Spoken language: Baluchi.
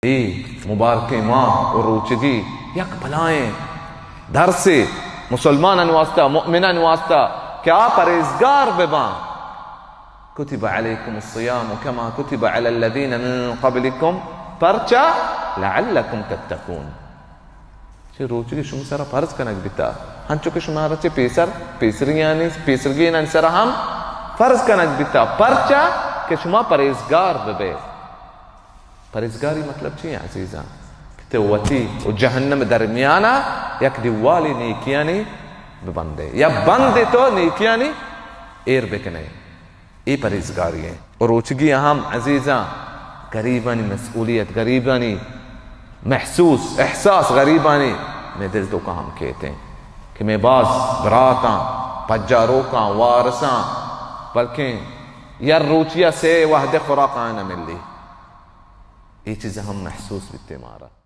اے مبارکیں ماہ و روچگی یک بلائیں درسے مسلمانانی واسطہ، مؤمنانی واسطہ کہ آ پرہیزگار بباں۔ کتب علیکم الصیام کما کتب علی الذین من قبلکم، پرچا؟ لعلکم تتقون۔ چہ روچگی شما سرا فرض کنگ بیتا، ہنچو کہ شما را چہ پیسر، پیسریانی، پیسرگینانی سرا ہم فرض کنگ بیتا، پرچا؟ کہ شما پرہیزگار ببے۔ پرہیزگاری مطلب چی عزیزاں؟ کہ تو وتی و جہنم درمیانا یک دیوالی نیکیانی ببندے، یا بندے تو نیکیانی ایر بکنے۔ اے پرہیزگاری ایں۔ و روچگی ہم عزیزاں، غریبانی مسئولیت، غریبانی محسوس، احساس غریبانی مئے دل توکا ہم کیتیں کہ مئے باز براتاں، پجاروکاں، وارساں، بلکیں یک روچیا سے وہدے خوراک آیانا ملی۔ اے چیز ہم محسوس بیتے مارا۔